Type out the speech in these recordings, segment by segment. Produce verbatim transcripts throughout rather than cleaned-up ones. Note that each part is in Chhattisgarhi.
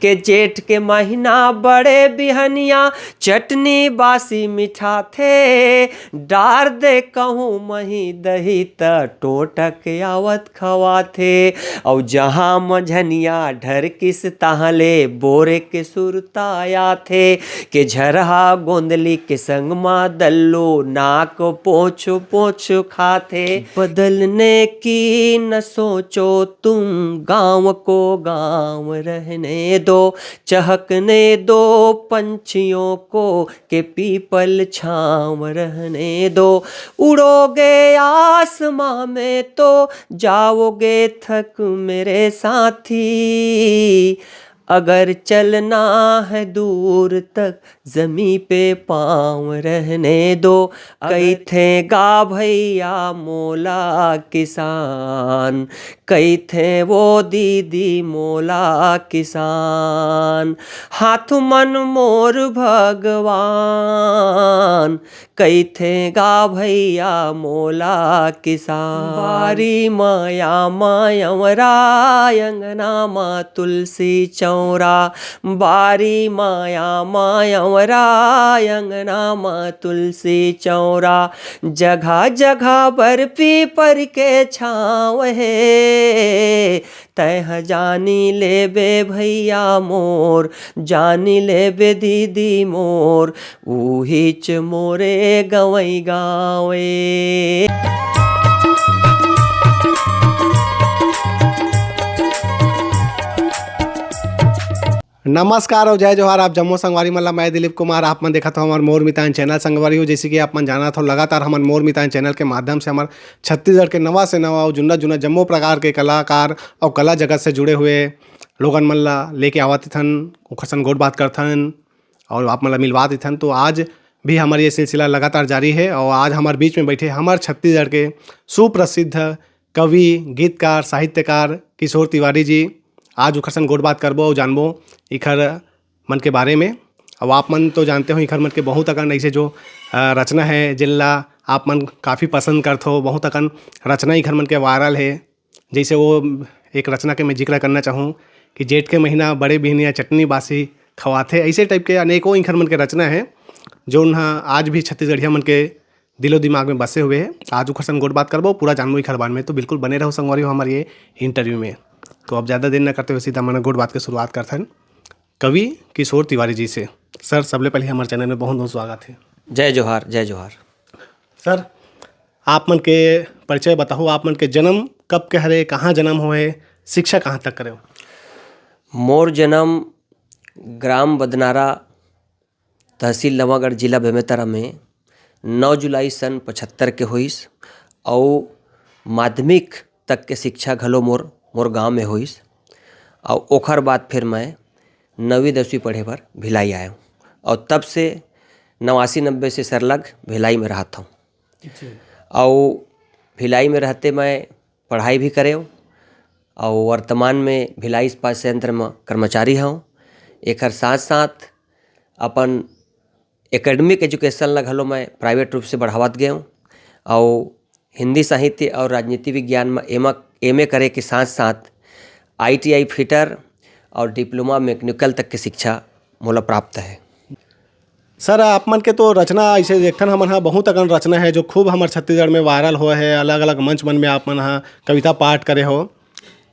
के जेठ के महीना बड़े बिहनिया चटनी बासी मिठाथे, डार दे कहूँ मही दही त टोटक आवत खवाथे। अउ जहाँ मझनिया ढरकिस तहाँ ले बोरे के सुरता आथे, के झरहा गोंदली के संग मा दल्लो नाक पोछ पोछ खाथे। बदलने की न सोचो तुम, गाँव को गाँव रहने दो, चहकने दो पंछियों को, के पीपल छाँव रहने दो। उड़ोगे आसमां में तो जाओगे थक मेरे साथी, अगर चलना है दूर तक जमी पे पाँव रहने दो। कहिथे गा भैया मोला किसान, कहिथे वो दीदी मोला किसान, हाथ मन मोर भगवान, कहिथे गा भैया मोला किसान। बारी माया मायवरा, अंगना मा तुलसी चौरा, बारी माया मायवरा, अंगना मा तुलसी चौरा, जगह जगह बर पीपर के छाँव हे। तैं ह जानी लेबे भैया मोर, जानी लेबे दीदी मोर, उहीच मोरे गंवई गाँव ए। नमस्कार अउ जय जोहार, आप जम्मो संगवारी मन ला। मैं दिलीप कुमार, आप मन देखत हो हमर मोर मितान चैनल। संगवारी हो, जैसे कि आप मन जानत हो, लगातार हमन मोर मितान चैनल के माध्यम से हमर छत्तीसगढ़ के नवा से नवा अउ जुन्ना जुन्ना जम्मो प्रकार के कलाकार अउ कला जगत से जुड़े हुए लोगन मन ला लेके आवत हन, ओखर संग गोठ बात करथन अउ आप मन ला मिलवा देथन। तो आज भी हमर ये सिलसिला लगातार जारी हे अउ आज हमर बीच में बैठे हमर छत्तीसगढ़ के सुप्रसिद्ध कवि, गीतकार, साहित्यकार किशोर तिवारी जी। आज ओखर संग गोठ बात करबो अउ जानबो इखर मन के बारे में। अउ आप मन तो जानते हो, इखर मन के बहुत अकन ऐसे जो, अ, रचना है, जिन ला आप मन काफ़ी पसंद करथो। बहुत अकन रचना इखर मन के वायरल है। जैसे वो एक रचना के मैं जिक्र करना चाहूँ कि जेठ के महीना बड़े बिहनिया चटनी बासी खवाथे, ऐसे टाइप के अनेकों इखर मन के रचना है, जो उन्हा आज भी छत्तीसगढ़िया मन के दिलो दिमाग में बसे हुए हैं। आज उखर संग गोठ बात करबो, पूरा जानबो इखर बारे में, तो बिल्कुल बने रहो संगवारी हो हमारे ये इंटरव्यू में। तो अब ज़्यादा देर न करते हुए सीधा हमन गोठ बात के शुरुआत करथन कवि किशोर तिवारी जी से। सर, सबले पहले हमारे चैनल में बहुत बहुत स्वागत है। जय जोहार, जय जोहार। सर, आप मन के परिचय बताओ, आप मन के जन्म कब के हरे, कहाँ जन्म होए, शिक्षा कहाँ तक करे हो? मोर जन्म ग्राम बदनारा, तहसील नवागढ़, जिला बेमेतरा में नौ जुलाई सन पचहत्तर के होइस, अउ माध्यमिक तक के शिक्षा घलो मोर, मोर गांव में होइस। अउ ओखर बाद फिर मैं नवीं दसवीं पढ़े बर भिलाई आयेंव, अउ तब से नवासी नब्बे से सरलग भिलाई में रहत हौं। अच्छा। अउ भिलाई में रहते मैं पढ़ाई भी करेंव, अउ वर्तमान में भिलाई इस्पात संयंत्र में कर्मचारी हौं। एकर साथ साथ अपन एकेडमिक एजुकेशन ला घलो मैं प्राइवेट रूप से बढ़ावत गेंव, अउ हिंदी साहित्य अउ राजनीति विज्ञान में एमा, एमए करे के साथ साथ आईटीआई फिटर अउ डिप्लोमा मैकेनिकल तक के शिक्षा मोला प्राप्त है। सर, आप मन के तो रचना ऐसे देखथन, हमन ह बहुत अकन रचना है जो खूब हमर छत्तीसगढ़ में वायरल होए है, अलग-अलग मंच मन में आप मन ह कविता पाठ करे हो।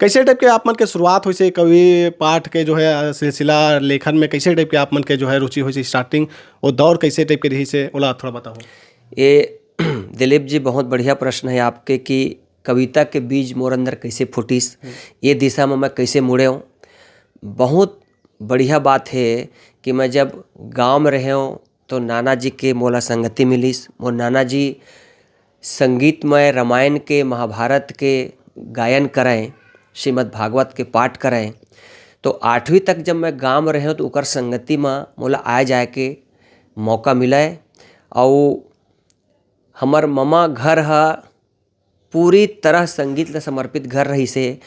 कैसे टाइप के आप मन के शुरुआत होइसे कवि पाठ के जो है, अ, सिलसिला लेखन में कैसे टाइप के आप मन के जो है रुचि होइसे, स्टार्टिंग वो दौर कैसे टाइप के रहिसे, ओला थोड़ा बताओ। ये दिलीप जी, बहुत बढ़िया प्रश्न है आपके कि कविता के बीज मोर अंदर कैसे फूटिस, हम्म। ये दिशा में मैं कैसे मुड़ेंव। बहुत बढ़िया बात है कि मैं जब गांव में रहेंव तो नाना जी के मोला संगति मिलिस। मोर नाना जी संगीतमय रामायण के, महाभारत के गायन करैं, श्रीमद् भागवत के पाठ करैं। तो आठवीं तक जब मैं गांव में रहेंव तो ओकर संगति म मोला आए जाए के मौका मिलय। अउ हमर ममा घर ह पूरी तरह संगीत ल समर्पित घर रहिसे।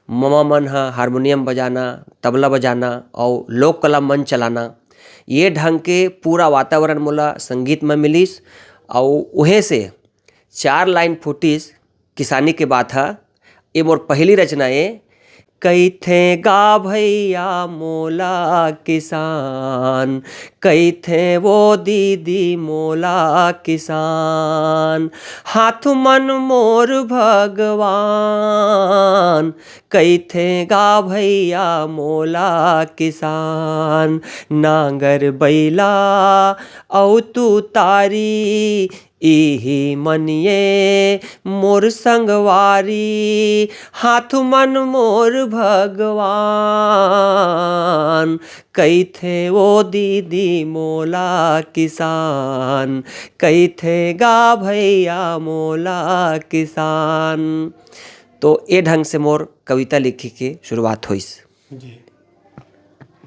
ममा मन ह हारमोनियम बजाना, तबला बजाना अउ लोक कला मंच चलाना, ये ढंग के पूरा वातावरण मोला संगीत म मिलिस। अउ उहें से चार लाइन फूटिस किसानी के बात ह। ये मोर पहली रचना ए। कहिथे गा भैया मोला किसान, कहिथे वो दीदी मोला किसान, हाथ मन मोर भगवान, कहिथे गा भैया मोला किसान। नांगर बैला अउ तुतारी, इही मन ये मोर संगवारी, हाथ मन मोर भगवान, कहिथे वो दीदी मोला किसान, कहिथे गा भैया मोला किसान। तो ए ढंग से मोर कविता लिखे के शुरुआत होइस। जी।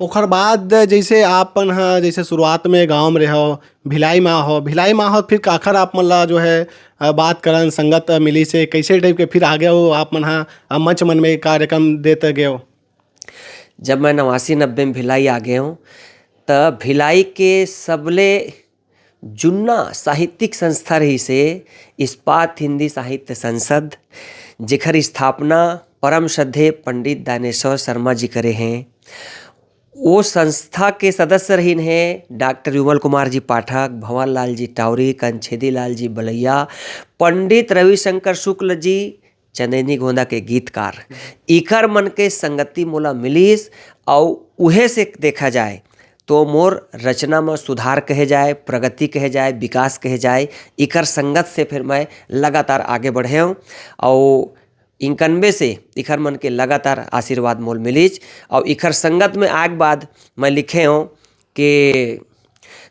ओखर बाद जैसे आप मन ह, जैसे शुरुआत में गाँव में रहो, भिलाई में हो, भिलाई में हो, फिर काखर आप मन ला जो है, अ, बात करन, संगत मिलिस हे, कैसे टाइप के फिर आगे हो आप मन ह, अ, मंच मन में कार्यक्रम देत गए हो? जब मैं नवासी नब्बे में भिलाई आ गए हूँ, त भिलाई के सबले जुन्ना साहित्यिक संस्था रहिस हे इस्पात हिंदी साहित्य संसद, जेखर स्थापना परम श्रद्धेय पंडित दानेश्वर शर्मा जी करे हैं। वो संस्था के सदस्य रहिन हे डॉक्टर विमल कुमार जी पाठक, भंवर लाल जी टावरी, कंछेदी लाल जी बलैया, पंडित रविशंकर शुक्ल जी, चंदैनी गोंदा के गीतकार, इकर मन के संगति मोला मिलिस। अउ उहे से देखा जाए तो मोर रचना म सुधार कहे जाए, प्रगति कहे जाए, विकास कहे जाए, इकर संगत से फिर मैं लगातार आगे बढ़े हूँ। अउ इनकनबे से इखर मन के लगातार आशीर्वाद मोल मिलिच। अउ इखर संगत में आए के बाद मैं लिखे हूँ कि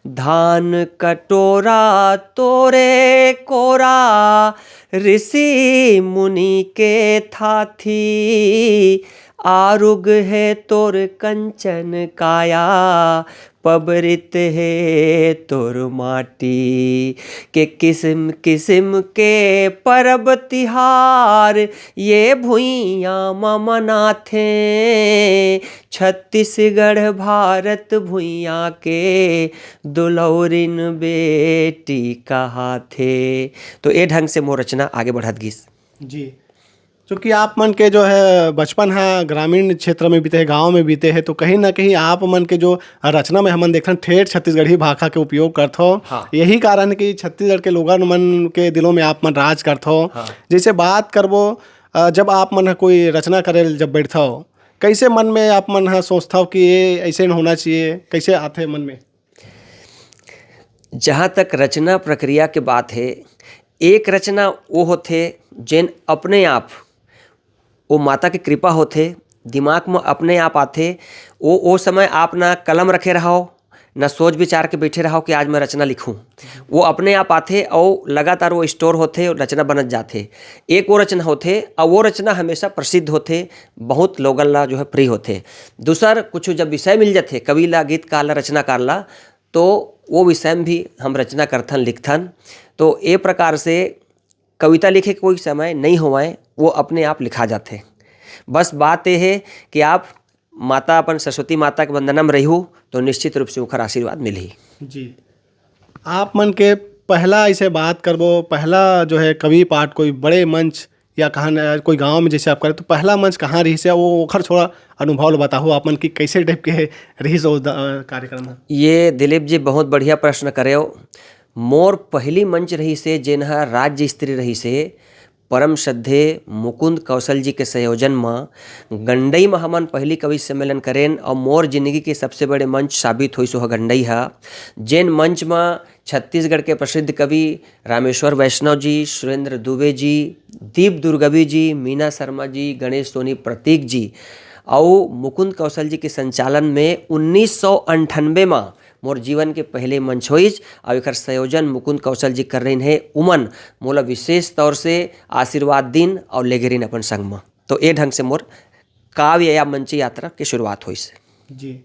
धान कटोरा तोरे कोरा, ऋषि मुनि के थाथी, आरुग हे तोर कंचन काया, पबरित हे तोर माटी। के किसिम किसिम के परब तिहार ये भुइयां म मनाथे। छत्तीसगढ़ भारत भुइयां के दुलौरिन बेटी कहाथे। तो ए ढंग से मोर रचना आगे बढ़त गिस। जी, चूँकि आप मन के जो है बचपन ह ग्रामीण क्षेत्र में बीते हे, गाँव में बीते हे, तो कहीं ना कहीं आप मन के जो रचना में हमन देखथन ठेठ छत्तीसगढ़ी भाखा के उपयोग करथो। हाँ। यही कारण है कि छत्तीसगढ़ के लोगन मन के दिलों में आप मन राज करथो। हाँ। जैसे बात करबो, अ, जब आप मन ह कोई रचना करे ल जब बैठथव, कैसे मन में आप मन ह सोचथव कि ये ऐसे न होना चाहिए, कैसे आथे मन में? जहाँ तक रचना प्रक्रिया के बात हे, एक रचना वो होथे जेन अपने आप वो माता के कृपा होथे, दिमाग म अपने आप आथे। वो, वो समय आप ना कलम रखे रहव, ना सोच विचार के बैठे रहव कि आज मैं रचना लिखूं। वो अपने आप आथे अउ लगातार वो स्टोर होथे, रचना बनत जाथे। एक वो रचना होथे अउ वो रचना हमेशा प्रसिद्ध होथे, बहुत लोगन ला जो है प्रिय होथे। दूसर कुछ जब विषय मिल जाथे कवि ला, गीतकार ला, रचनाकार ला, तो वो विषय में भी हम रचना करथन, लिखथन। तो ए प्रकार से कविता लिखे के कोई समय नहीं होवय, वो अपने आप लिखा जाथे। बस बात ये है कि आप माता, अपन सरस्वती माता के वंदना में रहिहू, तो निश्चित रूप से ओखर आशीर्वाद मिलही। जी, आप मन के पहला ऐसे बात करबो, पहला जो है कवि पाठ कोई बड़े मंच या कहाँ न, कोई गांव में जैसे आप करे, तो पहला मंच कहाँ रहिस हे, वो ओखर थोड़ा अनुभव ल बताहू आप मन कि कैसे टाइप के रहिस वो द-, कार्यक्रम ह? ये दिलीप जी बहुत बढ़िया प्रश्न करे हो। मोर पहली मंच रहिस हे, जेन ह राज्य स्तरीय रहिस हे, परम श्रद्धेय मुकुंद कौशल जी के संयोजन म गंडई म हमन पहली कवि सम्मेलन करेन अउ मोर जिंदगी के सबसे बड़े मंच साबित होइस ओह गंडई ह, जेन मंच म छत्तीसगढ़ के प्रसिद्ध कवि रामेश्वर वैष्णव जी, सुरेंद्र दुबे जी, दीप दुर्गवी जी, मीना शर्मा जी, गणेश सोनी प्रतीक जी अउ मुकुंद कौशल जी के संचालन में उन्नीस सौ अंठानबे म मोर जीवन के पहले मंच होइस अउ एकर संयोजन मुकुंद कौशल जी कर रहिन हे। उमन मोला विशेष तौर से आशीर्वाद दिन अउ लेगे रहिन अपन संग म। तो ए ढंग से मोर काव्य या मंच यात्रा के शुरुआत होइस। जी,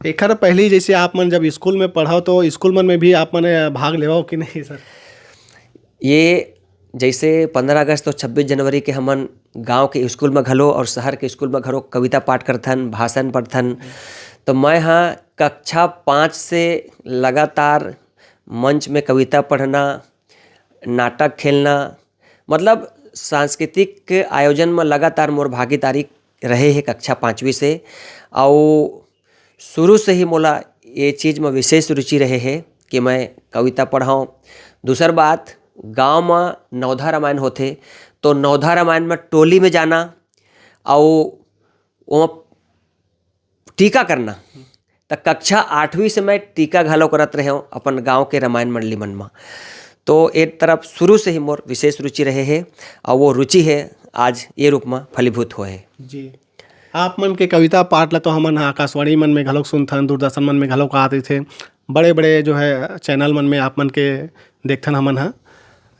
एखर पहली जैसे आप मन जब स्कूल में पढ़व तो स्कूल मन में भी आप मन भाग लेवव कि नहीं सर? ये जैसे पंद्रह अगस्त और छब्बीस जनवरी के हमन गांव के स्कूल में घलो और शहर के स्कूल में घलो कविता पाठ करथन, भाषण पढ़थन, तो मैं ह कक्षा पाँच से लगातार मंच में कविता पढ़ना, नाटक खेलना, मतलब सांस्कृतिक आयोजन में लगातार मोर भागीदारी रहे हे कक्षा पाँचवीं से, अउ शुरू से ही मोला ये चीज में विशेष रुचि रहे हे कि मैं कविता पढ़ाऊँ। दूसर बात, गांव में नवधा रामायण होथे, तो नवधा रामायण में टोली में जाना अउ ओमा टीका करना। त कक्षा आठवीं से मैं टीका घलो करत रहे हूँ अपन गांव के रामायण मंडली मन म। तो ए तरफ शुरू से ही मोर विशेष रुचि रहे हे, अउ वो रुचि हे आज ये रूप म फलीभूत होए हे। जी, आप मन के कविता पाठ ला तो हमन ह आकाशवाणी मन में घलोक सुनथन, दूरदर्शन मन में घलोक आत रहिथे, बड़े-बड़े जो है चैनल मन में आप मन के देखथन हमन ह।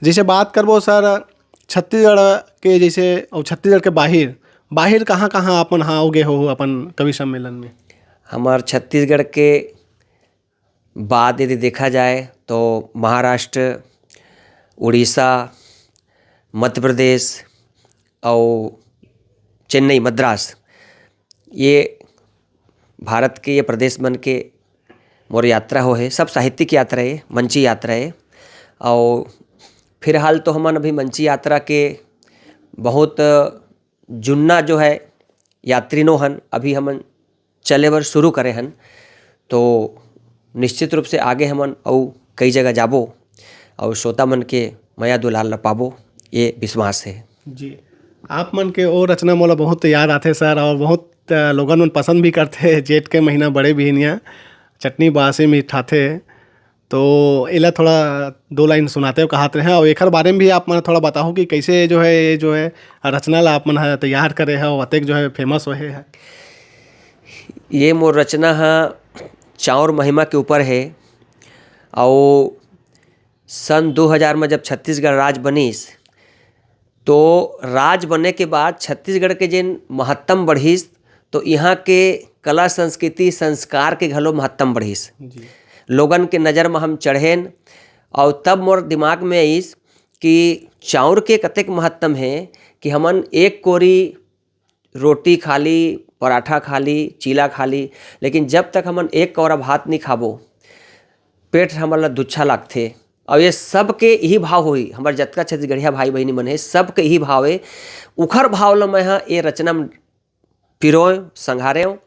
जैसे बात करबो सर, छत्तीसगढ़ के जैसे अउ छत्तीसगढ़ के बाहिर, बाहिर कहाँ-कहाँ आप मन ह आओगे हो अपन कवि सम्मेलन में? हमर छत्तीसगढ़ के बाद यदि देखा जाए तो महाराष्ट्र, उड़ीसा, मध्य प्रदेश अउ चेन्नई, मद्रास, ये भारत के ये प्रदेश मन के मोर यात्रा हो हे, सब साहित्यिक यात्रा हे, मंची यात्रा हे। अउ फिलहाल तो हमन अभी मंची यात्रा के बहुत जुन्ना जो है यात्री नो हन, अभी हमन चले बर शुरू करे हन, तो निश्चित रूप से आगे हमन अउ कई जगह जाबो अउ श्रोता मन के मया दुलार ल पाबो, ये विश्वास हे। जी, आप मन के ओ रचना मोला बहुत याद आथे सर, और बहुत, अ, लोगन मन पसंद भी करथे। जेठ के महीना बड़े बिहनिया, चटनी बासी मिठाथे, तो एला थोड़ा दो लाइन सुनाते हो कहत रहे, और एखर बारे में भी आप मन थोड़ा बताओ कि कैसे जो है, ये जो है रचना ला आप मन ह तैयार करे हो, अतेक जो है फेमस होए हे। ये मोर रचना ह चाउर महिमा के ऊपर हे, अउ सन दो हज़ार में जब छत्तीसगढ़ राज बनिस, तो राज बने के बाद छत्तीसगढ़ के जेन महत्तम बढ़िस, तो इहाँ के कला, संस्कृति, संस्कार के घलो महत्तम बढ़िस। जी। लोगन के नजर म हम चढ़ेन, अउ तब मोर दिमाग में आइस कि चाउर के कतेक महत्तम हे कि हमन एक कोरी रोटी खा ली, पराठा खा ली, चीला खा ली, लेकिन जब तक हमन एक कौरा भात नहीं खाबो, पेट हमन ला दुच्छा लागथे। अउ ये सबके इही भाव होही, हमर जतका छत्तीसगढ़िया भाई बहिनी मन हे, सबके इही भाव हे। उखर भाव ल मैं ह ए रचना म पिरोय, संघारेव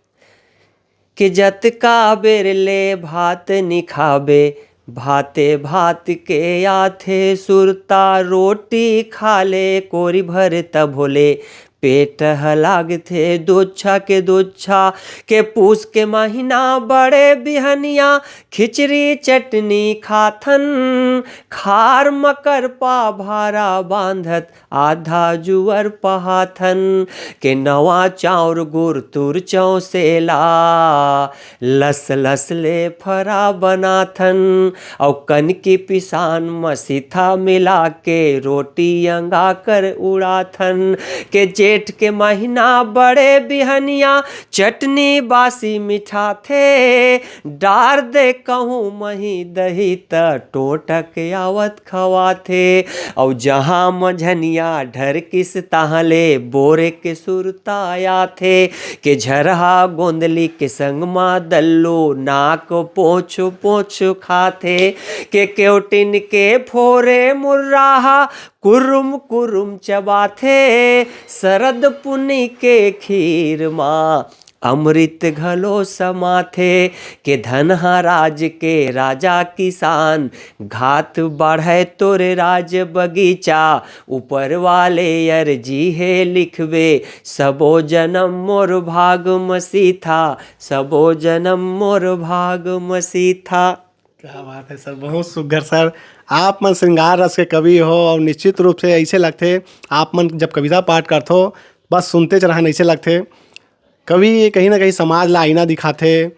कि जतका बेर ले भात नि खाबे, भाते भात के आथे सुरता। रोटी खा ले कोरी भर तभो ले, पेट ह लागथे दुच्छा के दुच्छा। के पूस के महीना बड़े बिहनिया, खिचड़ी चटनी खाथन, खार म करपा भारा बांधत आधा जुवर पहाथन। के नवा चाउर गुरतुर चौसेला, लस लस ले फरा बनाथन। अउ कनकी पिसान मसीथा मिला के रोटी अंगा कर उड़ाथन। के जेठ के महीना बड़े बिहनिया, चटनी बासी मिठाथे, डार दे कहूँ मही दही त टोटक आवत खवाथे। अउ जहाँ मझनिया ढरकिस तहाँ ले बोरे के सुरता आथे। के झरहा गोंदली के संग मा दल्लो नाक पोछ पोछ खाथे। के केवटिन के फोरे मुर्राहा कुरुम कुरुम चबाथे। सरद पुनी के खीर मा अमृत घलो समाथे। के धनहा राज के राजा किसान, घात बाढ़य तोरे राज बगीचा। ऊपर वाले अरजी हे लिखबे, सबो जनम मोर भाग मसीथा, सबो जनम मोर भाग मसीथा। क्या बात है सर, बहुत सुघर सर। आप मन श्रृंगार रस के कवि हो, और निश्चित रूप से ऐसे लगथे, आप मन जब कविता पाठ करथो, बस सुनते च रहन ऐसे लगथे। कवि कहीं ना कहीं समाज ला आईना दिखाथे।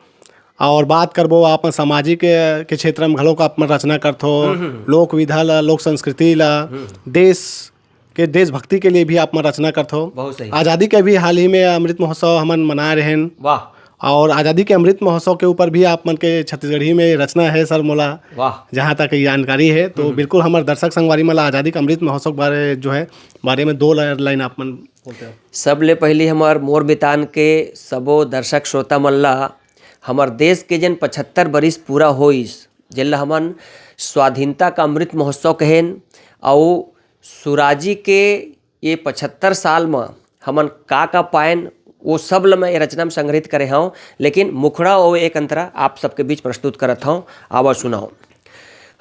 और बात करबो आप मन सामाजिक के क्षेत्र में घलोक आप मन रचना करथो, हम्म, हम्म। लोक विधा ला, लोक संस्कृति ला, हम्म। देश के देशभक्ति के लिए भी आप मन रचना करथो। बहुत सही। आज़ादी के अभी हाल ही में अमृत महोत्सव हमन मनाए रहेन। वाह। और आज़ादी के अमृत महोत्सव के ऊपर भी आप मन के छत्तीसगढ़ी में रचना है सर मोला, वाह। जहाँ तक जानकारी है, तो हम्म। बिल्कुल हमर दर्शक संगवारी मन ला आज़ादी के अमृत महोत्सव के बारे जो है, बारे में दो ला-, लाइन आप मन बोलते हो। सबले पहली हमर मोर मितान के सबो दर्शक श्रोता मन ला हमर देश के जेन पचहत्तर बरिस पूरा होइस, जेन ला हमन स्वाधीनता का अमृत महोत्सव कहेन, अउ सुराजी के ये पचहत्तर साल म हमन का-का पाएन, वो सब ल मैं ये रचना में संग्रहित करे हौं, लेकिन मुखड़ा अउ एक अंतरा आप सबके बीच प्रस्तुत करत हौं। आवा सुनाओ।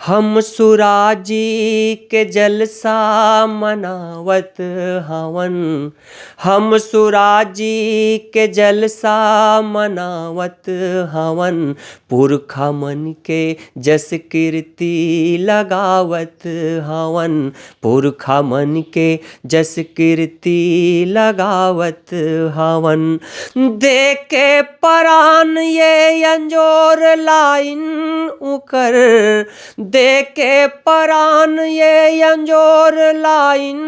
हम सुराजी के जलसा मनावत हवन, हम सुराजी के जलसा मनावत हवन, पुरखा मन के जस कीर्ति लगावत हवन, पुरखा मन के जस कीर्ति लगावत हवन। देके परान ये अंजोर लाइन उकर, देके परान ये अंजोर लाइन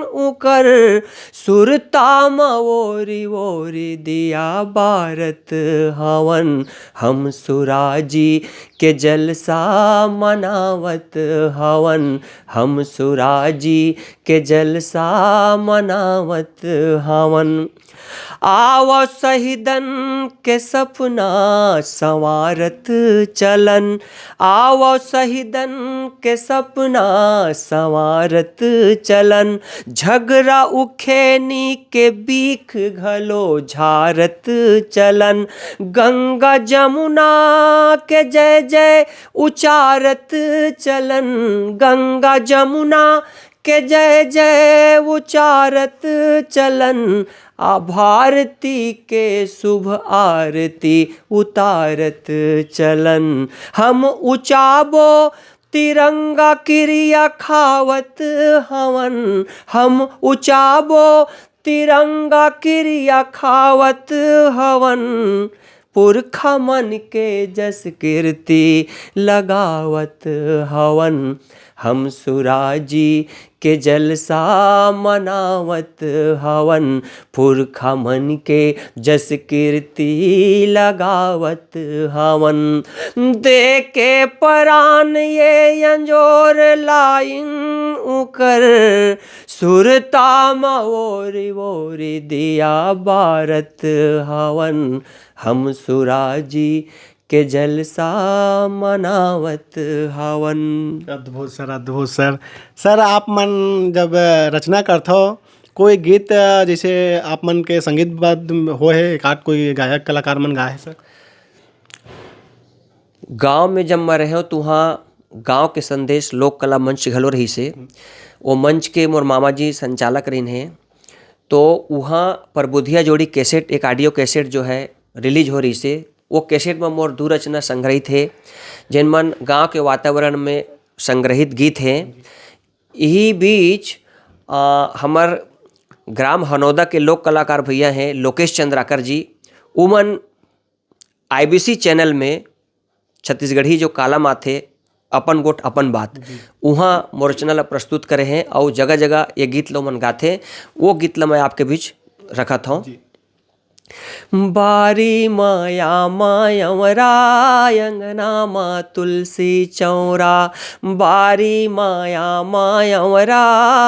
उकर, सुरता म ओरी ओरी दिया बारत हवन। हम सुराजी के जलसा मनावत हवन, हम सुराजी के जलसा मनावत हवन। आवो शहीदन के सपना संवारत चलन, आवो शहीदन के सपना संवारत चलन, झगरा उखेनी के बीख घलो झारत चलन, गंगा जमुना के जय जय उचारत चलन, गंगा जमुना के जय जय उचारत चलन, आ भारती के शुभ आरती उतारत चलन। हम उचाबो तिरंगा किरिया खावत हवन, हम उचाबो तिरंगा किरिया खावत हवन, पुरखा मन के जस कीर्ति लगावत हवन। हम सुराजी के जलसा मनावत हवन, पुरखा मन के जस कीर्ति लगावत हवन। देके परान ये अंजोर लाइन उकर, सुरता म ओरी ओरी दिया बारत हवन। हम सुराजी के जलसा मनावत हवन। अद्भुत सर, अद्भुत सर। सर, आप मन जब रचना करथो, कोई गीत, जैसे आप मन के संगीतबद्ध होए हे, एक आध कोई गायक कलाकार मन गाए हे सर? गांव में जब मैं रहेंव, तो उहाँ गांव के संदेश लोक कला मंच घलो रहिस हे। वो मंच के मोर मामा जी संचालक रहिन हे। तो उहाँ परबुधिया जोड़ी कैसेट, एक ऑडियो कैसेट जो है रिलीज हो रहिस हे, वो कैसेट में मोर दू रचना संग्रहित हे, जेन मन गांव के वातावरण में संग्रहित गीत हे। इही बीच, अ, हमर ग्राम हनौदा के लोक कलाकार भैया हैं लोकेश चंद्राकर जी, उमन आईबीसी चैनल में छत्तीसगढ़ी जो कॉलम आथे, अपन गोठ अपन बात, जी। उहाँ मोर रचना ला प्रस्तुत करे हैं, अउ जगह जगह ये गीत ला उमन गाथे, वो गीत ला मैं आपके बीच रखत हौं। जी। बारी माया मायवरा, अंगना मा तुलसी चौरा, बारी माया मायवरा,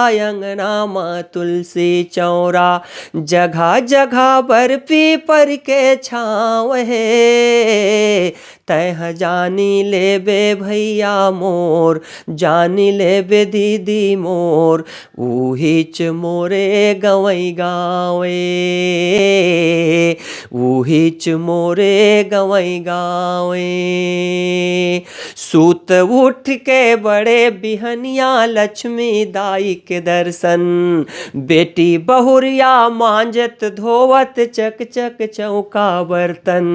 अंगना मा तुलसी चौरा, जगह जगह बर पीपर के छाँव हे। तैं ह जानी लेबे भैया मोर, जानी लेबे दीदी मोर, उहिच मोरे गंवई गाँव ए, उहिच मोरे गंवई गाँव ए। सूत उठ के बड़े बिहनिया लक्ष्मी दाई के दर्शन, बेटी बहुरिया मांजत धोवत चक चक चौका बर्तन।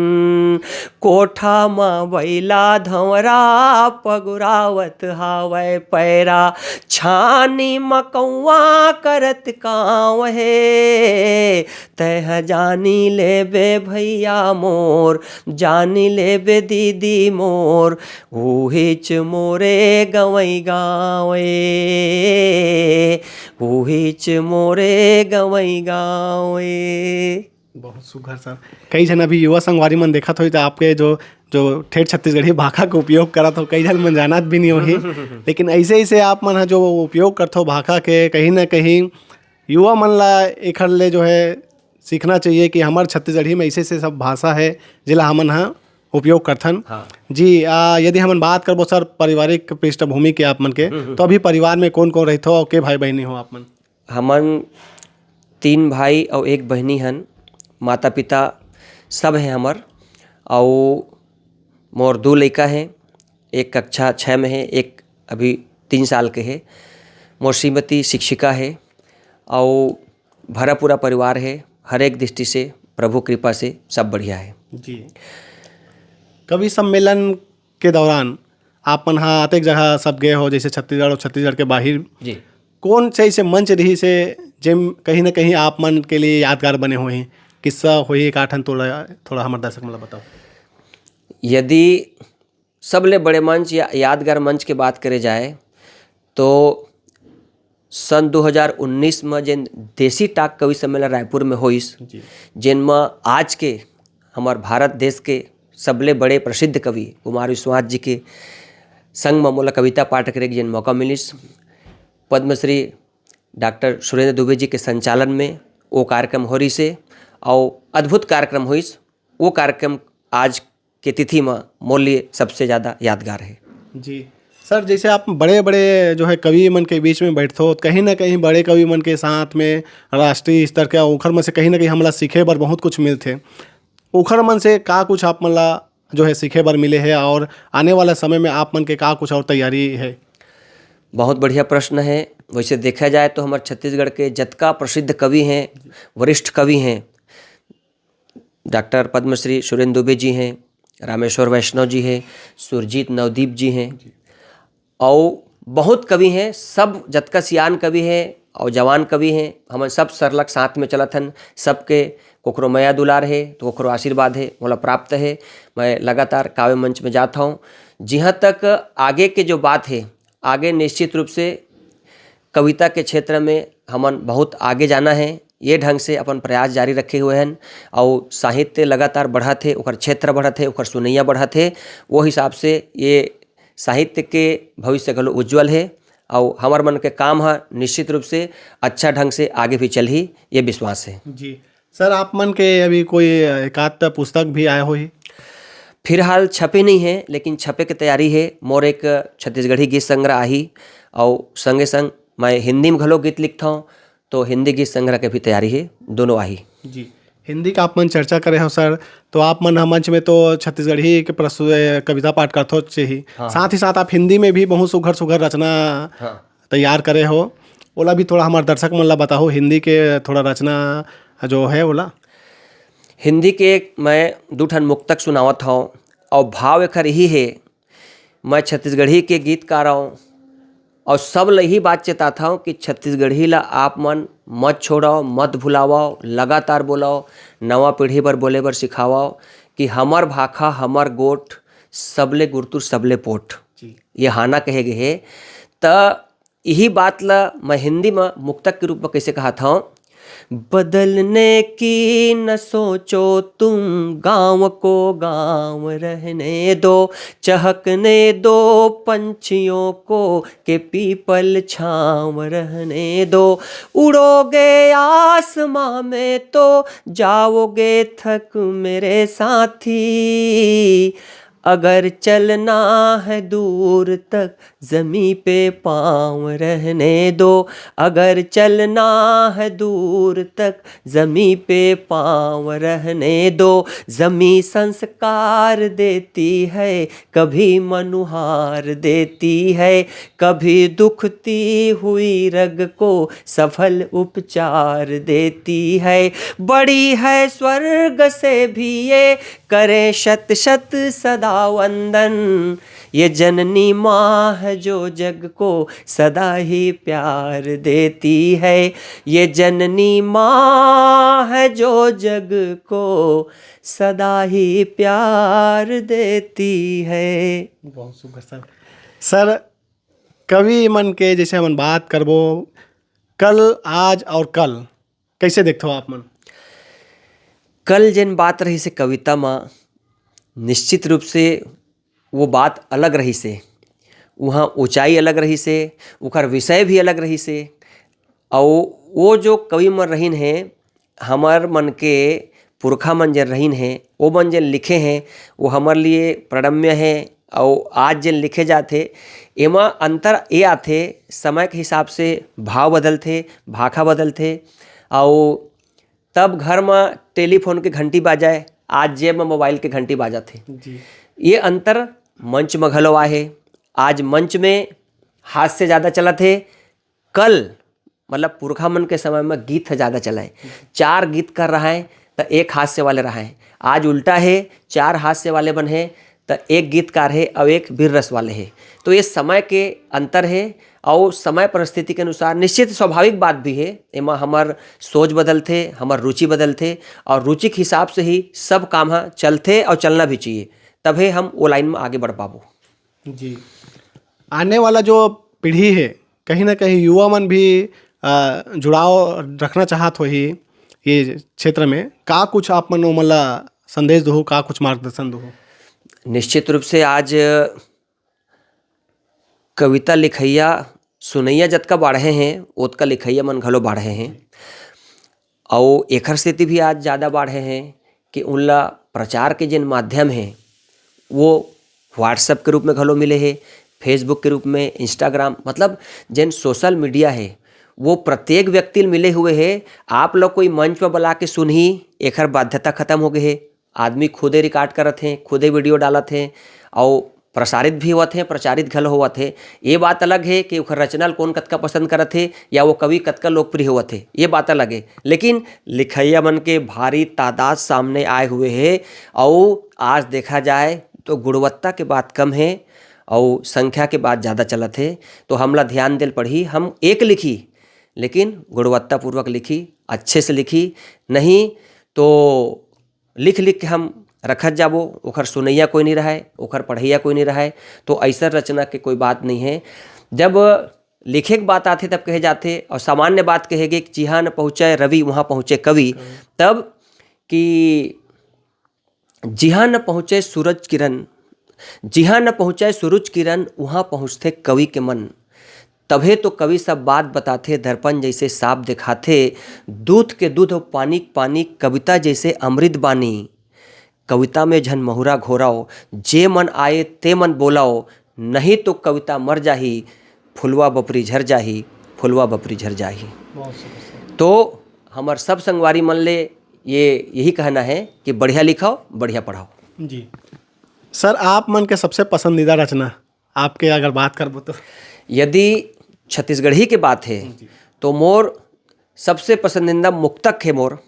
कोठा म बइला धंवरा पगुरावत हावय पैरा, छानी म कौवा करत कांव हे। तैं ह जानी लेबे भैया मोर, जानी लेबे दीदी मोर, उहिच मोरे गंवई गाँव ए, उहिच मोरे गंवई गाँव ए। बहुत सुघर सर। कई झन अभी युवा संगवारी मन देखत होही त आपके जो, जो ठेठ छत्तीसगढ़ी भाखा के उपयोग करत हो, कई झन मन जानत भी नहीं होही। लेकिन ऐसे, ऐसे आप मन ह जो उपयोग करथो भाखा के, कहीं ना कहीं युवा मन ला एखर ले जो है सीखना चाहिए कि हमर छत्तीसगढ़ी में ऐसे, ऐसे सब भाषा है जेला हमन ह उपयोग करथन। हाँ। जी, आ, यदि हमन बात करबो सर पारिवारिक पृष्ठभूमि के आप मन के, हम्म, हम्म। तो अभी परिवार में कौन-कौन रहिथो अउ के भाई बहिनी हो आप मन? हमन तीन भाई अउ एक बहिनी हन। माता पिता सब हे हमर, अउ मोर दू लइका हे, एक कक्षा छः में हे, एक अभी तीन साल के हे। मोर श्रीमती शिक्षिका हे, अउ भरा पूरा परिवार हे। हर एक दृष्टि से प्रभु कृपा से सब बढ़िया हे। जी। कवि सम्मेलन के दौरान आप मन ह अतेक जगह सब गए हो, जैसे छत्तीसगढ़ और छत्तीसगढ़ के बाहिर, जी। कौन से ऐसे मंच रहिस हे, जेम कहीं ना कहीं आप मन के लिए यादगार बने होही? किस्सा होही एक आठन, थोड़ा, थोड़ा हमर दर्शक मन ला बताओ। यदि सबले बड़े मंच या यादगार मंच के बात करे जाए, तो सन दो हज़ार उन्नीस म जेन देसी टाक कवि सम्मेलन रायपुर में होइस, जी। जेन म आज के हमर भारत देश के सबले बड़े प्रसिद्ध कवि कुमार विश्वनाथ जी के संग म मोला कविता पाठ करे के जेन मौका मिलिस, पद्मश्री डॉक्टर सुरेंद्र दुबे जी के संचालन में वो कार्यक्रम हो रहिस हे, अउ अद्भुत कार्यक्रम होइस। वो कार्यक्रम आज के तिथि म मोर लिए सबसे ज़्यादा यादगार हे। जी सर, जैसे आप बड़े-बड़े जो है कवि मन के बीच में बैठथो, कहीं ना कहीं बड़े कवि मन के साथ में राष्ट्रीय स्तर के, ओखर मन से कहीं ना कहीं हमला सीखे बर बहुत कुछ मिलथे। ओखर मन से का कुछ आप मन ला जो है सीखे बर मिले हे और आने वाला समय में आप मन के का कुछ और तैयारी हे? बहुत बढ़िया प्रश्न हे। वैसे देखा जाए तो हमर छत्तीसगढ़ के जतका प्रसिद्ध कवि हें, वरिष्ठ कवि हें, डॉक्टर पद्मश्री सुरेंद्र दुबे जी हें, रामेश्वर वैष्णव जी हें, सुरजीत नवदीप जी हें, जी। अउ बहुत कवि हें, सब जतका सियान कवि हें अउ जवान कवि हें, हमन सब सरलग साथ में चलत हन। सबके कोकरो मया दुलार हे तो कोकरो आशीर्वाद हे, मोला प्राप्त हे। मैं लगातार काव्य मंच में जात हौं। जिहाँ तक आगे के जो बात हे, आगे निश्चित रूप से कविता के क्षेत्र में हमन बहुत आगे जाना हे। ये ढंग से अपन प्रयास जारी रखे हुए हन, अउ साहित्य लगातार बढ़त हे, ओकर क्षेत्र बढ़त हे, ओकर सुनैया बढ़त हे। वो हिसाब से ये साहित्य के भविष्य घलो उज्जवल हे, अउ हमर मन के काम ह निश्चित रूप से अच्छा ढंग से आगे भी चलही, ये विश्वास हे। जी सर, आप मन के अभी कोई एकाध पुस्तक भी आए होही? फिलहाल छपे नहीं हे, लेकिन छपे के तैयारी हे। मोर एक छत्तीसगढ़ी गीत संग्रह आही, अउ संगे संग मैं हिंदी में घलो गीत लिखथौं, तो हिंदी गीत संग्रह के भी तैयारी हे, दोनों आही। जी, हिंदी का आप मन चर्चा करे हो सर, तो आप मन ह मंच में तो छत्तीसगढ़ी के प्रस्तुत, ए, कविता पाठ करथो च ही, हाँ। साथ ही साथ आप हिंदी में भी बहुत सुघर सुघर रचना हाँ। तैयार करे हो, ओला भी थोड़ा हमार दर्शक मन ला बताओ, हिंदी के थोड़ा रचना जो है ओला। हिंदी के मैं दू ठन मुक्तक सुनावत हौं, अउ भाव एखर यही हे, मैं छत्तीसगढ़ी के गीतकार हौं, अउ सब ल यही बात चेतात हौं कि छत्तीसगढ़ी ला आप मन मत छोड़व, मत भुलावव, लगातार बोलव, नवा पीढ़ी बर बोले बर सिखावव कि हमर भाखा, हमर गोठ, सबले गुरतुर, सबले पोठ। जी। ये हाना कहे गे हे। त इही बात ल मैं हिंदी म मुक्तक के रूप म कइसे कहत हौं, बदलने की न सोचो तुम, गाँव को गाँव रहने दो, चहकने दो पंछियों को, के पीपल छाँव रहने दो। उड़ोगे आसमां में तो जाओगे थक मेरे साथी, अगर चलना है दूर तक जमी पे पाँव रहने दो, अगर चलना है दूर तक जमी पे पाँव रहने दो। जमी संस्कार देती है, कभी मनुहार देती है, कभी दुखती हुई रग को सफल उपचार देती है। बड़ी है स्वर्ग से भी ये, करें शत शत सदा वंदन। ये जननी माँ है जो जग को सदा ही प्यार देती है। ये जननी माँ है जो जग को सदा ही प्यार देती है। बहुत सुंदर सर। सर, कवि मन के जैसे हमन बात करबो, कल, आज और कल, कैसे देखथो आप मन? कल जेन बात रहिस हे कविता म, निश्चित रूप से वो बात अलग रहिस हे, उहाँ ऊंचाई अलग रहिस हे, ओकर विषय भी अलग रहिस हे। अउ वो जो कवि मन रहिन हे, हमर मन के पुरखा मन जेन रहिन हे, वो मन जेन लिखे हे, वो हमर लिए प्रणम्य हे, अउ आज जेन लिखे जात हे, एमा अंतर ए आथे, समय के हिसाब से भाव बदलथे, भाखा बदलथे, अउ तब घर म टेलीफोन के घंटी बाजय, आज जेब म मोबाइल के घंटी बाजत हे। जी। ये अंतर मंच म घलो आहे। आज मंच में हास्य ज़्यादा चलत हे, कल मतलब पुरखा मन के समय म गीत ह ज़्यादा चलय, चार गीतकार रहय त एक हास्य वाले रहय। आज उल्टा हे, चार हास्य वाले मन हे त एक गीतकार हे अउ एक वीर रस वाले हे। तो ये समय के अंतर हे अउ समय परिस्थिति के अनुसार निश्चित स्वाभाविक बात भी हे। एमा हमर सोच बदलथे, हमर रुचि बदलथे अउ रुचि के हिसाब से ही सब काम ह चलथे अउ चलना भी चाहिए, तभे हम वो लाइन म आगे बढ़ पाबो। जी। आने वाला जो पीढ़ी हे, कहीं ना कहीं युवा मन भी, अ, जुड़ाव रखना चाहत होही ये क्षेत्र में, का कुछ आप मन ओमन ला संदेश दुहू, का कुछ मार्गदर्शन दुहू? निश्चित रूप से आज कविता लिखइया, सुनइया जतका बाढ़े हें, ओतका लिखइया मन घलो बाढ़े हें। अउ एखर सेती भी आज ज़्यादा बाढ़े हें कि उनला प्रचार के जेन माध्यम हे, वो WhatsApp के रूप में घलो मिले हे, Facebook के रूप में, Instagram, मतलब जेन सोशल मीडिया हे, वो प्रत्येक व्यक्ति ल मिले हुए हे। आप लोग कोई मंच पर बुला के सुनही, एखर बाध्यता खत्म हो गए हे। आदमी खुदे रिकॉर्ड करत हे, खुदे वीडियो डालत हे, अउ प्रसारित भी होवत हे, प्रचारित घलो होवत हे। ये बात अलग हे कि ओखर रचना ल कोन कतका पसंद करत हे या वो कवि कतका लोकप्रिय होवत हे, ये बात अलग हे। लेकिन लिखइया मन के भारी तादाद सामने आए हुए हे, अउ आज देखा जाए तो गुणवत्ता के बात कम हे अउ संख्या के बात ज़्यादा चलत हे। तो हमला ध्यान देल पड़ही, हम एक लिखी, लेकिन गुणवत्तापूर्वक लिखी, अच्छे से लिखी, नहीं तो लिख लिख के हम रखत जाबो, ओखर सुनइया कोई नहीं रहय, ओखर पढ़इया कोई नहीं रहय, तो अइसन रचना के कोई बात नहीं हे। जब लिखे के बात आथे तब कहे जाथे, अउ सामान्य बात कहे गे कि जिहाँ न पहुँचे रवि वहाँ पहुँचे कवि। तब कि जिहाँ न पहुँचे सूरज किरण, जिहाँ न पहुँचे सूरज किरण, उहाँ पहुँचथे कवि के मन। तभे तो कवि सब बात बताथे, दर्पण जइसे साफ देखाथे। दूध के दूध अउ पानी के पानी, कविता जइसे अमृत बानी। कविता में झन महुरा घोरव, जे मन आए ते मन बोलव, नहीं तो कविता मर जाही, फुलवा बपरी झर जाही, फुलवा बपरी झर जाही। बहुत सुंदर सर। तो हमर सब संगवारी मन ले ये यही कहना है कि बढ़िया लिखव, बढ़िया पढ़व। जी सर, आप मन के सबसे पसंदीदा रचना, आपके अगर बात करबो तो? यदि छत्तीसगढ़ी के बात हे, जी। तो मोर सबसे पसंदीदा मुक्तक हे मोर,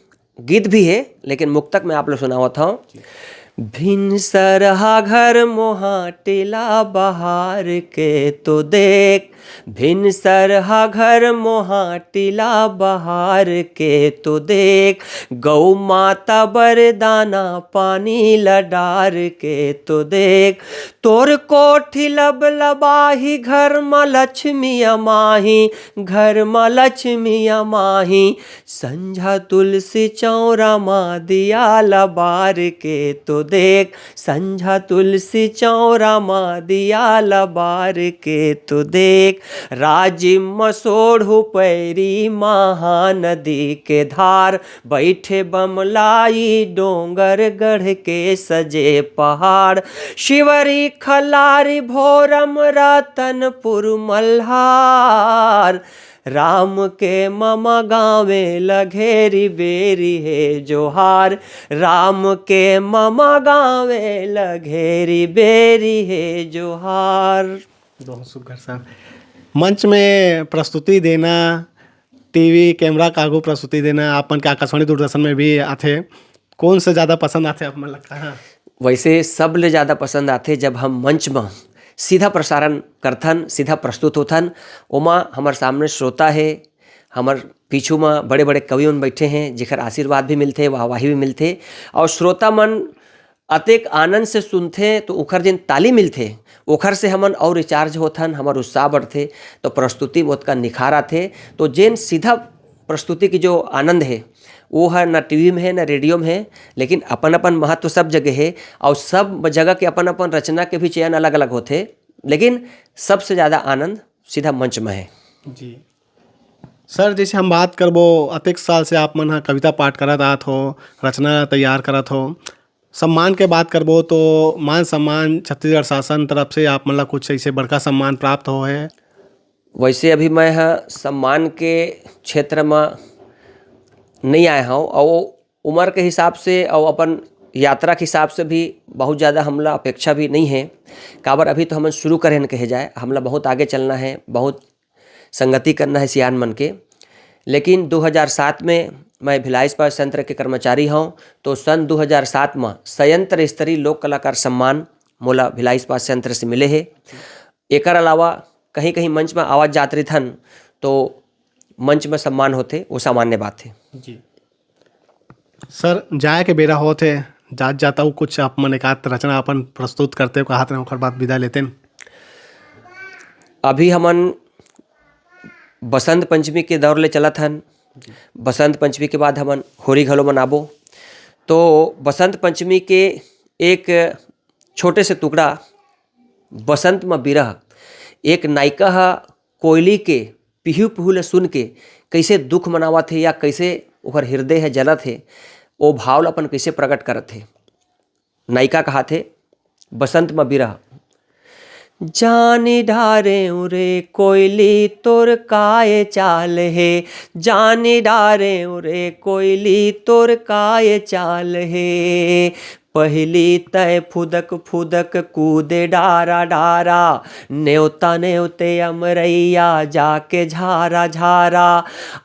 गीत भी हे, लेकिन मुक्तक मैं आप लोग सुनावत हूँ। जी। भिनसरहा घर मोहाटिला बहार के तो देख, भिनसरहा घर मोहाटिला बहार के तो देख, गौ माता बर दाना पानी ल डार के तो देख, तोर कोठी लबलबाही, घर म लक्ष्मी अमाही, घर म लक्ष्मी अमाही। संझा तुलसी चौरा म दिया ल बार के तो देख, संझा तुलसी चौरा म दिया ल बार के तो देख। राजिम म सोढ़ू पैरी, महानदी के धार, बइठे बमलाई, डोंगरगढ़ के सजे पहाड़, शिवरी खलारी, भोरम, रतनपुर, मल्हार। राम के ममा गावे ल घेरी बेरी हे जोहार, राम के ममा गावे ल घेरी बेरी हे जोहार। बहुत सुघर सर। मंच में प्रस्तुति देना, टीवी कैमरा के आगू प्रस्तुति देना, आप मन के आकाशवाणी दूरदर्शन में भी आथे, कौन से ज़्यादा पसंद आथे आप मन लगता है? वैसे सब ले ज़्यादा पसंद आथे जब हम मंच में सीधा प्रसारण करथन, सीधा प्रस्तुत होथन, ओमा हमर सामने श्रोता हे, हमर पीछू में बड़े-बड़े कवि मन बैठे हैं, जेकर आशीर्वाद भी मिलथे, वाहवाही भी मिलथे, और श्रोता मन अतेक आनंद से सुनथे, तो ओखर जेन ताली मिलथे, ओखर से हमन और रिचार्ज होथन, हमर उत्साह बढ़थे, तो प्रस्तुति में ओतका निखार आथे। तो जेन सीधा प्रस्तुति के जो आनंद हे, वो ह ना टीवी में हे, ना रेडियो में हे, लेकिन अपन-अपन महत्व सब जगह हे, और सब जगह के अपन-अपन रचना के भी चयन अलग-अलग होथे, लेकिन सबसे ज़्यादा आनंद सीधा मंच में हे। जी। सर, जैसे हम बात करबो, अतेक साल से आप मन ह कविता पाठ करत आत हो, रचना तैयार करत हो, सम्मान के बात करबो तो मान सम्मान छत्तीसगढ़ शासन तरफ से आप मन ला कुछ ऐसे बड़का सम्मान प्राप्त हो है? वैसे अभी मैं ह सम्मान के क्षेत्र म नहीं आए हव, अउ उमर के हिसाब से अउ अपन यात्रा के हिसाब से भी बहुत ज़्यादा हमला अपेक्षा भी नहीं है। काबर अभी तो हमन शुरू करे हन कहे जाए, हमला बहुत आगे चलना है, बहुत संगति करना है सियान मन के। लेकिन दो हज़ार सात में मैं भिलाई इस्पात संयंत्र के कर्मचारी हौं, तो सन दो हज़ार सात में संयंत्र स्तरीय लोक कलाकार सम्मान मोला भिलाई इस्पात संयंत्र से मिले हे। एकर अलावा कहीं-कहीं मंच में आवत जात रहिथन, तो मंच में सम्मान होथे, वो सामान्य बात हे। जी। सर, जाए के बेरा होत हे, जात-जात अउ कुछ आप मन एकाध रचना अपन प्रस्तुत करते हो, कहात रहे, ओकर बाद विदा लेतेन। अभी हमन बसंत पंचमी के दौर ले चलत हन। बसंत पंचमी के बाद हमन होरी घलो मनाबो। तो बसंत पंचमी के एक छोटे से टुकड़ा, बसंत म बिरह। एक नायिका ह कोयली के पिहू-पिहू ल सुन के कइसे दुख मनावत हे या कइसे ओकर हृदय ह जलत हे, ओ भाव ल अपन कइसे प्रकट करत हे। नायिका कहाथे, बसंत म बिरह। जान डारेंव रे कोयली तोर काय चाल हे, जान डारेंव रे कोयली तोर काय चाल हे। पहिली तैं फुदक फुदक कूदे डारा डारा, नेवता नेवते अमरैया जाके झारा झारा।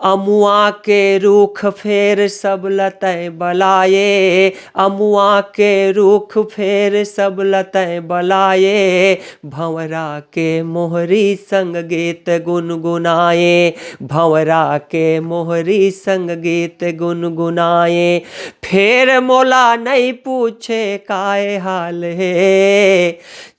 अमुआ के रूख फेर सब ल तैं बलाए, अमुआ के रूख फेर सब ल तैं बलाए। भंवरा के मोहरी संग गीत गुनगुनाए, भंवरा के मोहरी संग गीत गुनगुनाए। फेर मोला नइ पूछे काय हाल हे,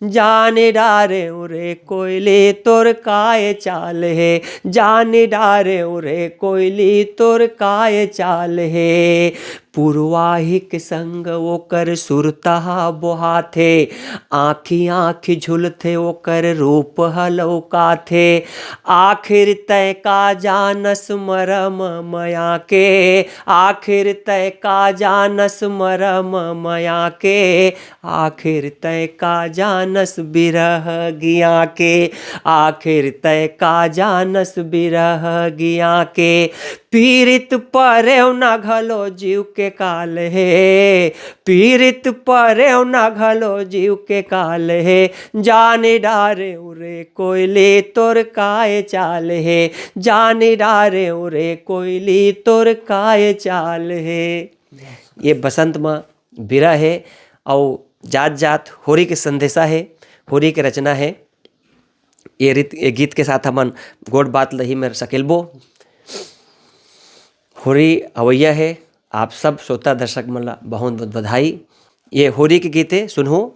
जान डारेंव रे कोयली तोर काय चाल हे, जान डारेंव रे कोयली तोर काय चाल हे। पुरवाही के संग ओकर सुरता ह बोहाथे, आँखी आँखी झुलथे ओकर रूप ह लौकाथे। आखिर तैं का जानस मरम मया के, आखिर तैं का जानस मरम मया के, आखिर तैं का जानस बिरह गिया के, आखिर तैं का जानस बिरह गिया के। पीरित परेव ना घलो जीव के काल हे, पीरित परेव ना घलो जीव के काल हे। जान डारेंव रे कोयली तोर काय चाल हे, जान डारेंव रे कोयली तोर काय चाल हे। ये बसंत म बिरह हे, अउ जात जात होरी के संदेशा हे, होरी के रचना हे। ये रीत, ये गीत के साथ हमन गोठ बात ल इही मेर सकेलबो। होरी अवइया हे, आप सब श्रोता दर्शक मन ला बहुत बहुत बधाई। ये होरी के गीत हे, सुनहू।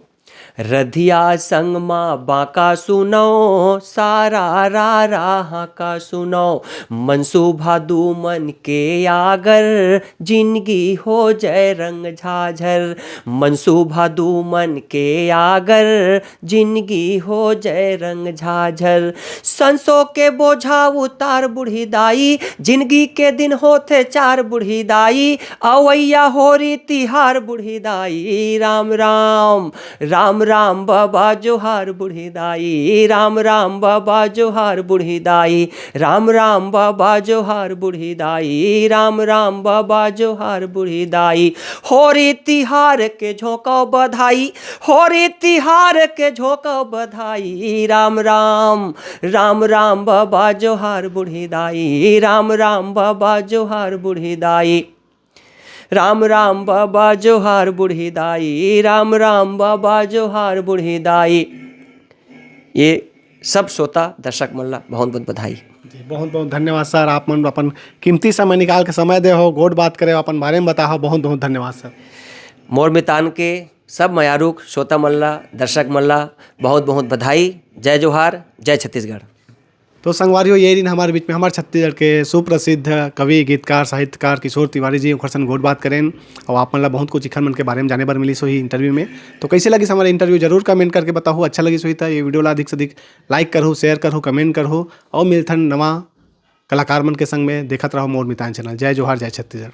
रधिया संग मा बांका सुनव, सारा रा रा हांका सुनव। मनसू भादू मन के आगर, जिनगी हो जय रंग झाझर। मनसू भादू मन के आगर, जिनगी हो जय रंग झाझर। संसो के बोझा उतार बूढ़ी दाई, जिनगी के दिन होथे चार बूढ़ी दाई। अवइया होरी तिहार बूढ़ी दाई, राम राम, राम राम बाबा जोहार बूढ़ी दाई, राम राम बाबा जोहार बूढ़ी दाई, राम राम बाबा जोहार बूढ़ी दाई, राम राम बाबा जोहार बूढ़ी दाई। होरी तिहार के झोंका बधाई, होरी तिहार के झोंका बधाई। राम राम, राम राम बाबा जोहार बूढ़ी दाई, राम राम बाबा जोहार बूढ़ी दाई। राम राम बाबा जोहार बूढ़ी दाई, राम राम बाबा जोहार बूढ़ी दाई। ये सब श्रोता दर्शक मन ला बहुत बहुत बधाई। जी, बहुत बहुत धन्यवाद सर, आप मन अपन कीमती समय निकाल के समय दे हो, गोठ बात करे हो, अपन बारे में बता हो, बहुत बहुत धन्यवाद सर। मोर मितान के सब मयारुक श्रोता मन ला, दर्शक मन ला बहुत बहुत बधाई। जय जोहार, जय छत्तीसगढ़। तो संगवारी हो, ये दिन हमारे बीच में हमारे छत्तीसगढ़ के सुप्रसिद्ध कवि, गीतकार, साहित्यकार किशोर तिवारी जी, ओखर संग गोठ बात करेन। और आप मन ला बहुत कुछ इखर मन के बारे में जाने बर मिलिस होही इंटरव्यू में। तो कैसे लगिस हमारे इंटरव्यू, जरूर कमेंट करके बताहू। अच्छा लगिस होही त ये वीडियो ला अधिक से अधिक लाइक करहू, शेयर करहू, कमेंट करहू। और मिलथन नवा कलाकार मन के संग में। देखत रहो मोर मितान चैनल। जय जोहार, जय छत्तीसगढ़।